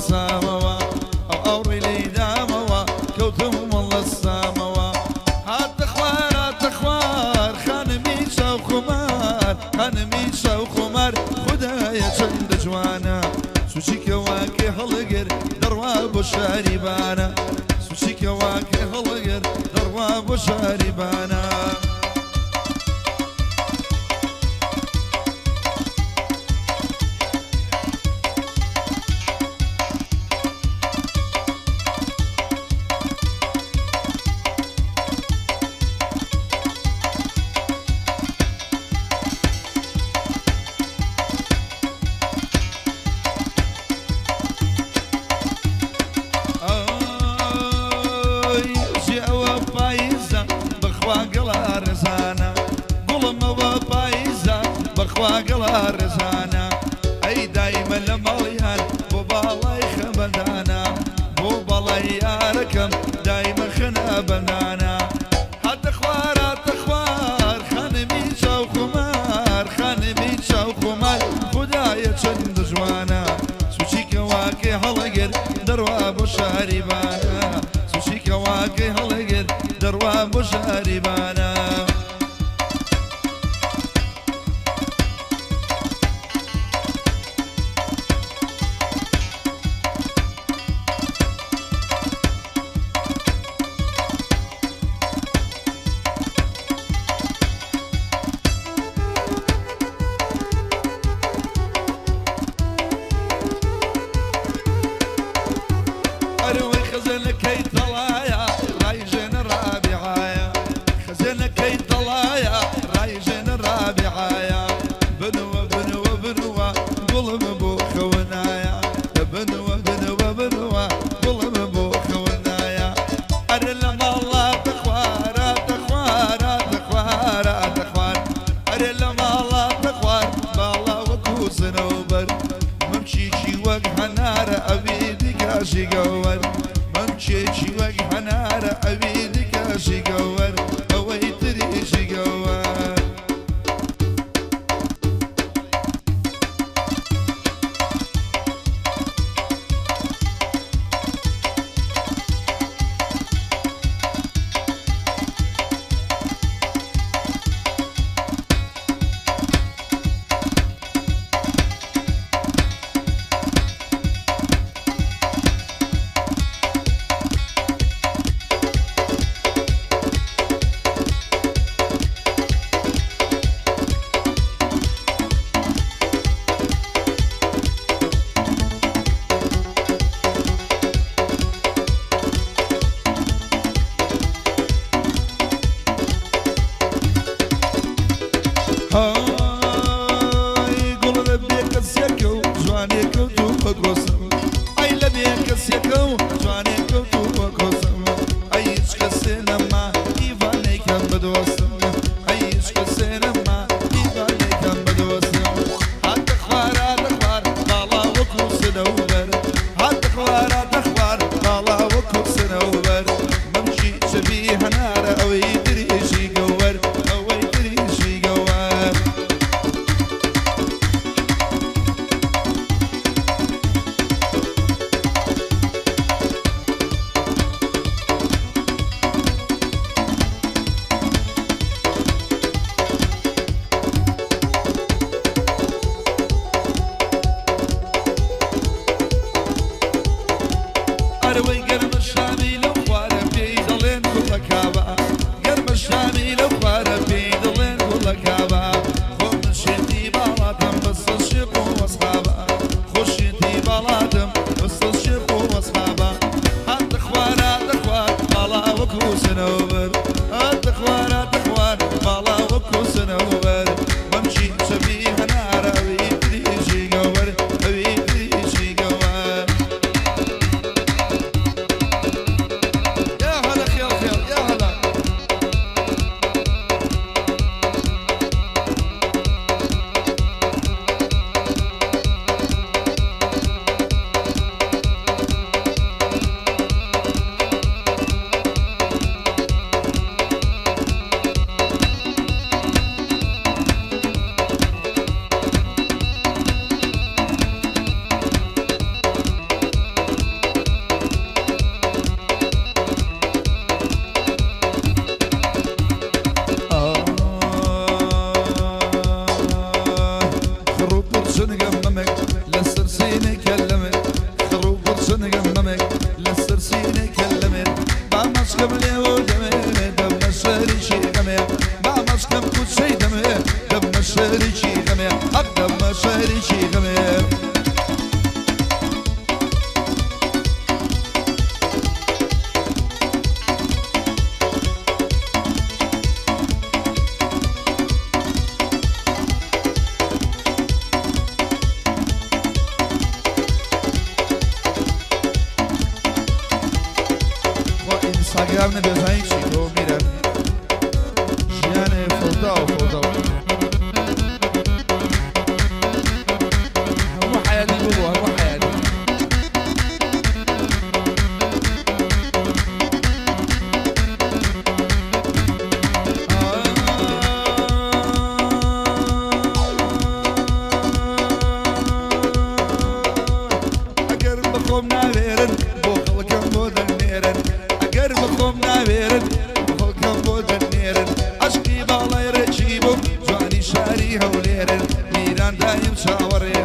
هەڵەسامەوە، ئەو ئاوڕی لێی دامەوە، کەوتم هەڵەسامەوە. هاتە خوار، هاتە خوار، خانمی چاو خومار، خانمی چاو خومار، خودایە چەندە جوانە. سوچی کەواکەی هەڵگر، دەڕوا بۆ شاری بانە. سوچی کەواکەی هەڵگر، دەڕوا بۆ شاری بانە. ئای ژێ ئەوە پاییزە بەخوا گەڵا ڕێزانە گوڵم ئەوە پاییزە بەخوا گەڵا ڕێزانە ئەی دایمە لە ماڵیان بۆ باڵای خەمەدانە بۆ باڵای یارەکەم دایمە خەنە بەندانە هاتە خوار هاتە خوار خانمی چاو خومار خانمی چاو خومار خودایە چەندە جوانە سوچی کەواکەی هەڵگر دەڕوا بۆ شاری بانە سوچی کەواکەی هەڵگر دەڕوا بۆ شاری بانە. ئەرەوەی خەزێنەکەی تەڵایە ڕایژێنە ڕابیعایە خەزێنەکەی تەڵایە ڕایژێنە ڕابیعایە بنوە بنوە بنوە گوڵم بۆ خەونایە بنوە بنوە بنوە گوڵم بۆ خەونایە ئەرێ لە ماڵا تەخوار تەخوار تەخوار تەخوار ئەرێ لە ماڵا تەخوار باڵا وەکو سنەوبەر مەمکێکی وەک هەنارە ئەوی دیکەشی گەوەر مەمکێکی وەک هەنارە ئەوی دیکەشی گەوەر ئەوەی تریشی گەوەر. ئای گوڵ لە بێکەسیەکە و جوانێ کەوت و بە کۆسم ئەی لە بێکەسیەکە و جوانێ کەوت و بە کۆسم ئەی هیچ کەسێ نەما ئیڤانەی کەم بدۆستم ئەی هیچ کەسێ نەما ئیڤانەی کەم بدۆستم هاتە خوار هاتە خوار باڵا وەکو سنەوبەر هاتە خوار هاتە خوار باڵا وەکو سنەوبەر مەمکی چەبی هەنارە ئەوەی تریشی گەوەر ئەوەی تریشی گەوەر. شەریکی غەمێ. خوا ئینستاگرام نەبێ زانی چی تۆ میرە ژیانێ فەوتاوە فەوتاوە هەموو حەیاتی ببوو هەموو حەیاتی. ئەگەر بەخۆم ناوێرن بۆ خەڵکم بۆ دەنێرن، ئەگەر بەخۆم ناوێرن بۆ خەڵکم بۆ دەنێرن، عەشقی باڵای ڕێکی بووم جوانی شاری هەولێرن، میران دایم چاوەڕێ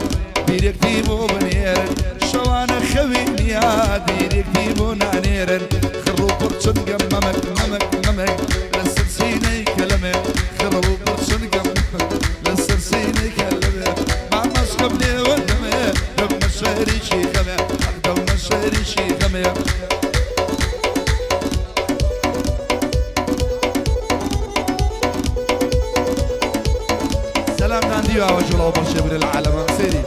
دیرێکتی بۆ بنێرن، شەوانە خەوی نییە دیرێکتی بۆ نانێرن، خڕ و پڕ چنگم مەمک مەمک مەمک لەسەر سینەی کەلەمێ، خڕ و پڕ چنگم مەمک لەسەر سینەی کەلەمێ، مامەشکم لێوە دەمێ دەمە شەریکی غەمێ، حەق دەمە شەریکی غەمێ. سەلامتان دیوە ئاوە جوڵاو بەڵشێ برێ لە عالەمە سەیری.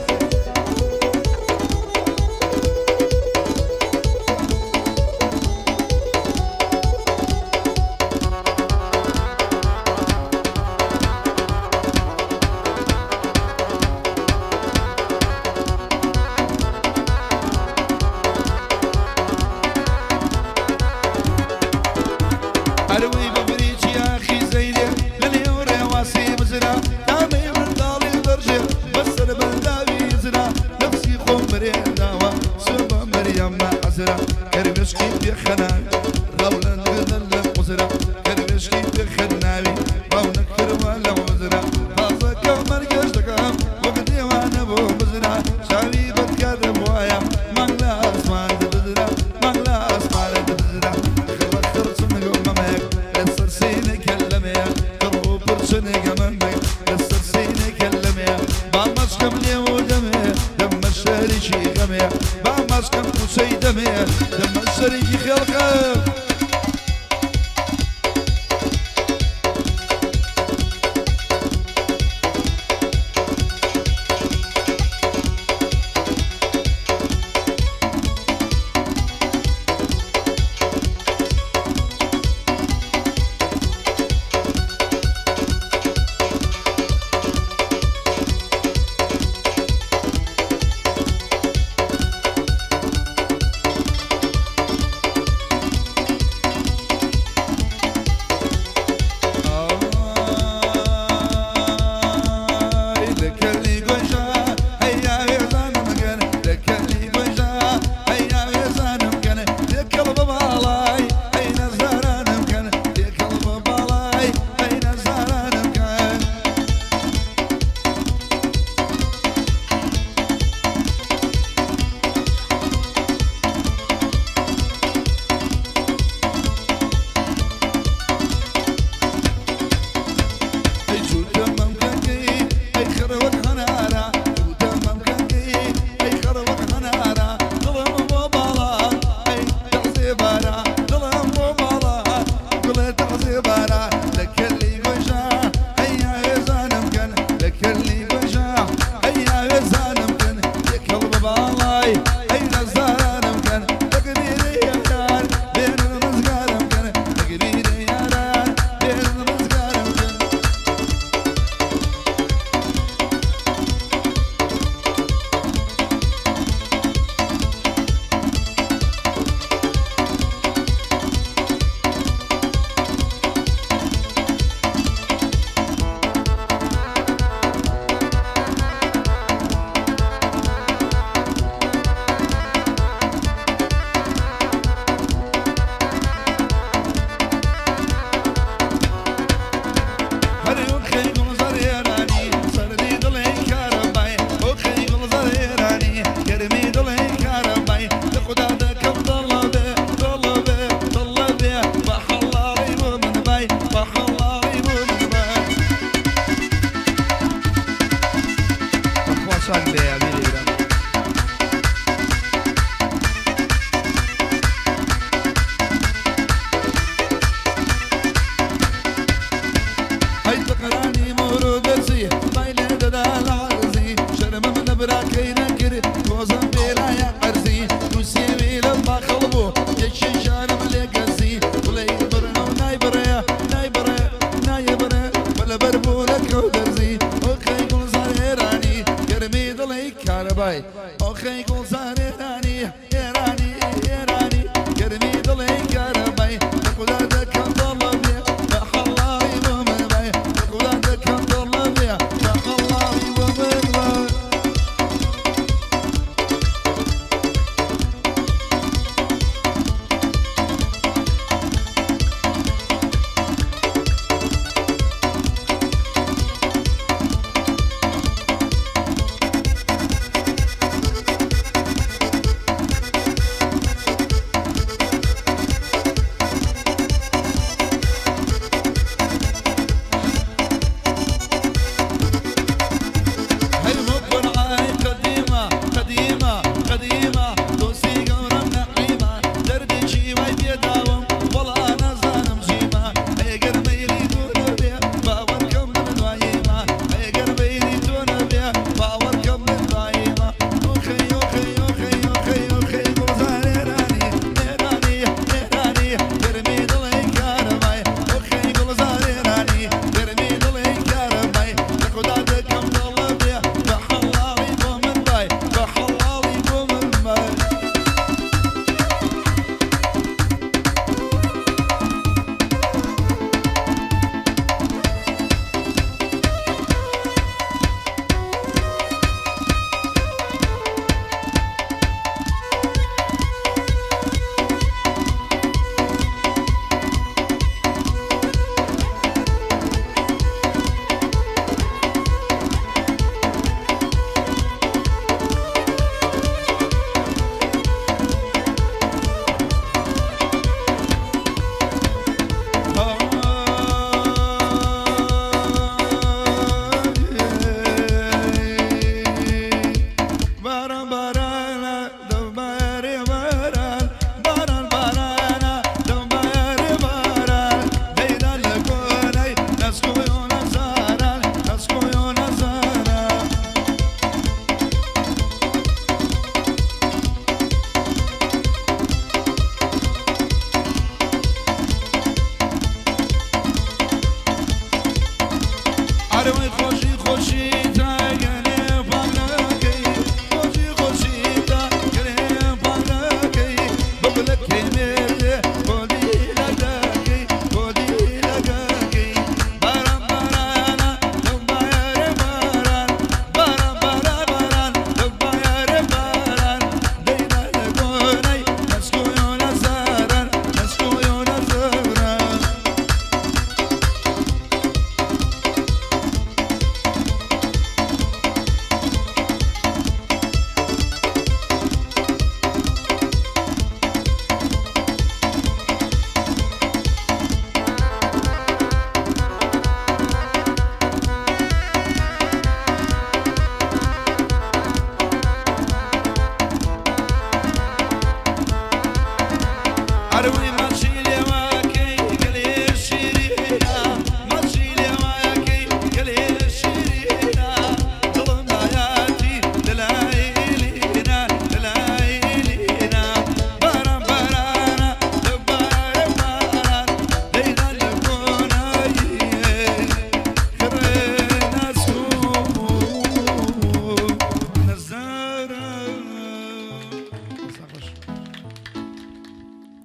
ئەروی بەبریکی ئاخی زەیرێ لە نێو ڕێواسی بزرا، تامەی منداڵی دەڕژێ بەسەر بەنداوی زرا، نەفسی خۆم برێناوە سوێ بە مەریەمە عەزرا، کەروێشکی پێخەناوی ڕاو لە لە عوزرا، کەروێشکی پێخەناوی ڕاو نەکردوە لە عوزرا، تازە کە مەرگەش دەکەم وەک دێوانە بۆ بزرا، چاوی بەدکارم وایە مانگ لە ئاسمان دەبزرا، مانگ لە ئاسمان دەبزرا، خڕە خڕ چنگم مەمەک لەسەر سینەی کەللەمێ، خڕ و پڕ چنگە مەمەک لەسەر سینەی کەللەمێ، با مەچکەم لێو و دەمێ دەمە شەریکی غەمێ، با مەچکەم کوچەی دەمێ دەمە شەریکی خێڵخەم. چاک لێیە بیری برام. هەی تەقەرانی مۆر و دەرزی بای لێ دەدا لە عەرزی شەرمم لە براکەی نەکرد تۆزم پێرایە عەرزی دوو سێوی لە باخەڵ بوو یەکێکیانم لێ گەزی بڵێی بڕن و نایبڕێ نایبڕێ نایبڕێ بە لەبەر بوو لە دەرزی ئۆخەی گوڵزار ئێرانی گەرمی دڵی کارەبای ئۆخەی گوڵزار ئێرانی ئێرانی ئێرانی گەرمی دڵی.